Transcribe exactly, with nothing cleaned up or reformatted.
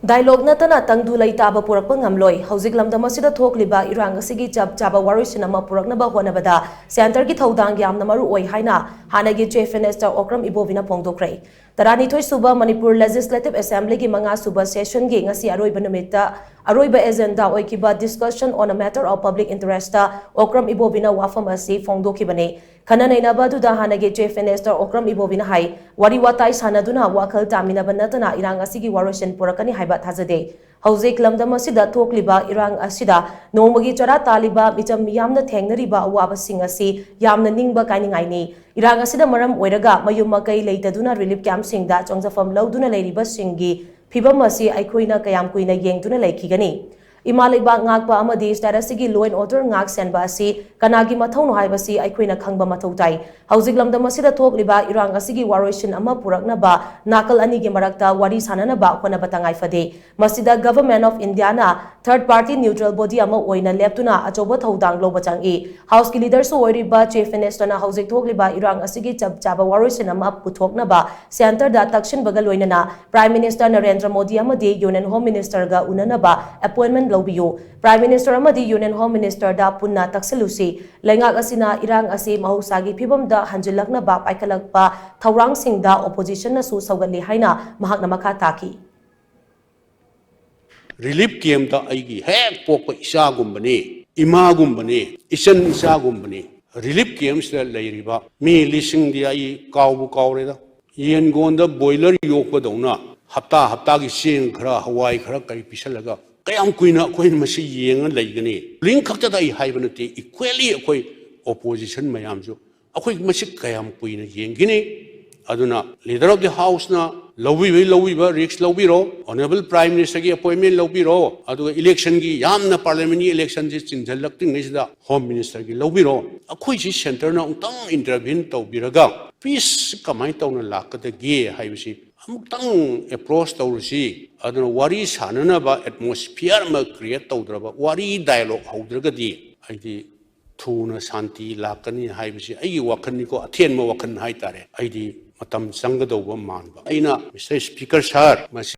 Dialogue ꯅꯠꯇꯅ ꯇꯪꯗꯨ ꯂꯩꯇꯥꯕ ꯄꯨꯔꯛꯄ ꯉꯝꯂꯣꯏ꯫ ꯍꯧꯖꯤꯛ ꯂꯝꯗꯝ ꯑꯁꯤꯗ ꯊꯣꯛꯂꯤꯕ ꯏꯔꯥꯡ ꯑꯁꯤꯒꯤ ꯆꯞ ꯆꯥꯕ ꯋꯥꯔꯣꯏꯁꯤꯟ ꯑꯃ ꯄꯨꯔꯛꯅꯕ ꯍꯣꯠꯅꯕꯗ centreꯒꯤ ꯊꯧꯗꯥꯡ ꯌꯥꯝꯅ ꯃꯔꯨ ꯑꯣꯏ ꯍꯥꯏꯅ ꯍꯥꯟꯅꯒꯤ Chief Minister ꯑꯣꯀ꯭ꯔꯝ ꯏꯕꯣꯕꯤꯅ ꯐꯣꯡꯗꯣꯛꯈ꯭ꯔꯦ꯫ ꯇꯔꯥꯅꯤꯊꯣꯏ ꯁꯨꯕ ꯃꯅꯤꯄꯨꯔ Legislative Assemblyꯒꯤ ꯃꯉꯥ ꯁꯨꯕ sessionꯒꯤ ꯉꯁꯤ ꯑꯔꯣꯏꯕ ꯅꯨꯃꯤꯠꯇ ꯑꯔꯣꯏꯕ agenda ꯑꯣꯏꯈꯤꯕ Discussion on a Matter of Public Interestꯇ Okram ꯏꯕꯣꯕꯤꯅ ꯋꯥꯐꯝ ꯑꯁꯤ ꯐꯣꯡꯗꯣꯛꯈꯤꯕꯅꯤ꯫ ꯈꯟꯅ ꯅꯩꯅꯕ ꯑꯗꯨꯗ ꯍꯥꯟꯅꯒꯤ Chief Minister ꯑꯣꯀ꯭ꯔꯝ ꯏꯕꯣꯕꯤꯅ ꯍꯥꯏ, ꯋꯥꯔꯤ ꯋꯥꯇꯥꯏ ꯁꯥꯟꯅꯗꯨꯅ ꯋꯥꯈꯜ ꯇꯥꯃꯤꯟꯅꯕ ꯅꯠꯇꯅ ꯏꯔꯥꯡ ꯑꯁꯤꯒꯤ ꯋꯥꯔꯣꯏꯁꯤꯟ ꯄꯨꯔꯛꯀꯅꯤ ꯍꯥꯏꯕ ꯊꯥꯖꯗꯦ꯫ ꯍꯧꯖꯤꯛ ꯂꯝꯗꯝ ꯑꯁꯤꯗ ꯊꯣꯛꯂꯤꯕ ꯏꯔꯥꯡ ꯑꯁꯤꯗ ꯅꯣꯡꯃꯒꯤ ꯆꯔꯥ ꯇꯥꯜꯂꯤꯕ ꯃꯤꯆꯝ ꯃꯤꯌꯥꯝꯅ ꯊꯦꯡꯅꯔꯤꯕ ꯑꯋꯥꯕꯁꯤꯡ ꯑꯁꯤ ꯌꯥꯝꯅ ꯅꯤꯡꯕ ꯀꯥꯏꯅꯤꯡꯉꯥꯏꯅꯤ꯫ ꯏꯔꯥꯡ ꯑꯁꯤꯗ ꯃꯔꯝ ꯑꯣꯏꯔꯒ ꯃꯌꯨꯝ ꯃꯀꯩ ꯂꯩꯇꯗꯨꯅ relief campꯁꯤꯡꯗ ꯆꯪꯖꯐꯝ ꯂꯧꯗꯨꯅ ꯂꯩꯔꯤꯕꯁꯤꯡꯒꯤ ꯐꯤꯚꯝ ꯑꯁꯤ ꯑꯩꯈꯣꯏꯅ ꯀꯌꯥꯝ ꯀꯨꯏꯅ ꯌꯦꯡꯗꯨꯅ ꯂꯩꯈꯤꯒꯅꯤ? ꯏꯃꯥ ꯂꯩꯕꯥꯛ ꯉꯥꯛꯄ ꯑꯃꯗꯤ state ꯑꯁꯤꯒꯤ law and order ꯉꯥꯛ ꯁꯦꯟꯕ ꯑꯁꯤ ꯀꯅꯥꯒꯤ ꯃꯊꯧꯅꯣ ꯍꯥꯏꯕꯁꯤ ꯑꯩꯈꯣꯏꯅ ꯈꯪꯕ ꯃꯊꯧ ꯇꯥꯏ꯫ ꯍꯧꯖꯤꯛ ꯂꯝꯗꯝ ꯑꯁꯤꯗ ꯊꯣꯛꯂꯤꯕ ꯏꯔꯥꯡ ꯑꯁꯤꯒꯤ ꯋꯥꯔꯣꯏꯁꯤꯟ ꯑꯃ ꯄꯨꯔꯛꯅꯕ ꯅꯥꯀꯜ ꯑꯅꯤꯒꯤ ꯃꯔꯛꯇ ꯋꯥꯔꯤ ꯁꯥꯟꯅꯅꯕ ꯍꯣꯠꯅꯕ ꯇꯉꯥꯏ ꯐꯗꯦ꯫ ꯃꯁꯤꯗ Government of Indiaꯅ third party neutral body ꯑꯃ ꯑꯣꯏꯅ ꯂꯦꯞꯇꯨꯅ ꯑꯆꯧꯕ ꯊꯧꯗꯥꯡ ꯂꯧꯕ ꯆꯪꯏ꯫ Houseꯀꯤ leaderꯁꯨ ꯑꯣꯏꯔꯤꯕ Chief Ministerꯅ ꯍꯧꯖꯤꯛ ꯊꯣꯛꯂꯤꯕ ꯏꯔꯥꯡ ꯑꯁꯤꯒꯤ ꯆꯞ ꯆꯥꯕ ꯋꯥꯔꯣꯏꯁꯤꯟ ꯑꯃ ꯄꯨꯊꯣꯛꯅꯕ centreꯗ ꯇꯛꯁꯤꯟꯕꯒ ꯂꯣꯏꯅꯅ Prime Minister ꯅꯔꯦꯟꯗ꯭ꯔ ꯃꯣꯗꯤ ꯑꯃꯗꯤ Union Home Ministerꯒ ꯎꯅꯅꯕ appointment ꯂꯧꯕꯤꯌꯨ꯫ Prime Minister ꯑꯃꯗꯤ Union Home Ministerꯗ ꯄꯨꯟꯅ ꯇꯛꯁꯤꯜꯂꯨꯁꯤ꯫ ꯂꯩꯉꯥꯛ ꯑꯁꯤꯅ ꯏꯔꯥꯡ ꯑꯁꯤ ꯃꯍꯧꯁꯥꯒꯤ ꯐꯤꯕꯝꯗ ꯍꯟꯖꯤꯜꯂꯛꯅꯕ ꯄꯥꯏꯈꯠꯂꯛꯄ ꯊꯧꯔꯥꯡꯁꯤꯡꯗ oppositionꯅꯁꯨ ꯁꯧꯒꯠꯂꯤ ꯍꯥꯏꯅ ꯃꯍꯥꯛꯅ ꯃꯈꯥ ꯇꯥꯈꯤ꯫ Relief campꯇ ꯑꯩꯒꯤ ꯍꯦꯛ ꯄꯣꯛꯄ ꯏꯆꯥꯒꯨꯝꯕꯅꯤ, ꯏꯃꯥꯒꯨꯝꯕꯅꯤ, ꯏꯆꯟ ꯏꯆꯥꯒꯨꯝꯕꯅꯤ꯫ Relief campꯁꯤꯗ ꯂꯩꯔꯤꯕ ꯃꯤ ꯂꯤꯁꯤꯡꯗꯤ ꯑꯩ ꯀꯥꯎꯕꯨ ꯀꯥꯎꯔꯦꯗ꯫ ꯌꯦꯟꯒꯣꯟꯗ boiler ꯌꯣꯛꯄꯗꯧꯅ ꯍꯞꯇꯥ ꯍꯞꯇꯥꯒꯤ ꯆꯦꯡ ꯈꯔ, ꯍꯋꯥꯏ ꯈꯔ, ꯀꯔꯤ ꯄꯤꯁꯜꯂꯒ ꯀꯌꯥꯝ ꯀꯨꯏꯅ ꯑꯩꯈꯣꯏꯅ ꯃꯁꯤ ꯌꯦꯡꯉ ꯂꯩꯒꯅꯤ? Polling ꯈꯛꯇꯗ ꯑꯩ ꯍꯥꯏꯕ ꯅꯠꯇꯦ, equally ꯑꯩꯈꯣꯏ opposition ꯃꯌꯥꯝꯁꯨ ꯑꯩꯈꯣꯏ ꯃꯁꯤ ꯀꯌꯥꯝ ꯀꯨꯏꯅ ꯌꯦꯡꯈꯤꯅꯤ? ꯑꯗꯨꯅ Leader of the Houseꯅ ꯂꯧꯕꯤꯕꯩ ꯂꯧꯕꯤꯕ risk ꯂꯧꯕꯤꯔꯣ, Honourable Prime Ministerꯒꯤ appointment ꯂꯧꯕꯤꯔꯣ, ꯑꯗꯨꯒ electionꯒꯤ ꯌꯥꯝꯅ parliamentꯒꯤ electionꯁꯤ ꯆꯤꯟꯁꯤꯜꯂꯛꯇ꯭ꯔꯤꯉꯩꯁꯤꯗ Home Ministerꯒꯤ ꯂꯧꯕꯤꯔꯣ꯫ ꯑꯩꯈꯣꯏꯁꯤ centreꯅ ꯑꯃꯨꯛꯇꯪ intervene ꯇꯧꯕꯤꯔꯒ peace ꯀꯃꯥꯏꯅ ꯇꯧꯅ ꯂꯥꯛꯀꯗꯒꯦ ꯍꯥꯏꯕꯁꯤ ꯑꯃꯨꯛꯇꯪ approach ꯇꯧꯔꯨꯁꯤ꯫ ꯑꯗꯨꯅ ꯋꯥꯔꯤ ꯁꯥꯟꯅꯅꯕ atmosphere ꯑꯃ create ꯇꯧꯗ꯭ꯔꯕ, ꯋꯥꯔꯤ dialogue ꯍꯧꯗ꯭ꯔꯒꯗꯤ ꯑꯩꯗꯤ ꯊꯨꯅ ꯁꯥꯟꯇꯤ ꯂꯥꯛꯀꯅꯤ ꯍꯥꯏꯕꯁꯤ ꯑꯩꯒꯤ ꯋꯥꯈꯜꯅꯤꯀꯣ, ꯑꯊꯦꯟꯕ ꯋꯥꯈꯜ ꯍꯥꯏꯇꯥꯔꯦ꯫ ꯑꯩꯗꯤ ꯃꯇꯝ ꯆꯪꯒꯗꯧꯕ ꯃꯥꯟꯕ꯫ ꯑꯩꯅ Mister Speaker sir, ꯃꯁꯤ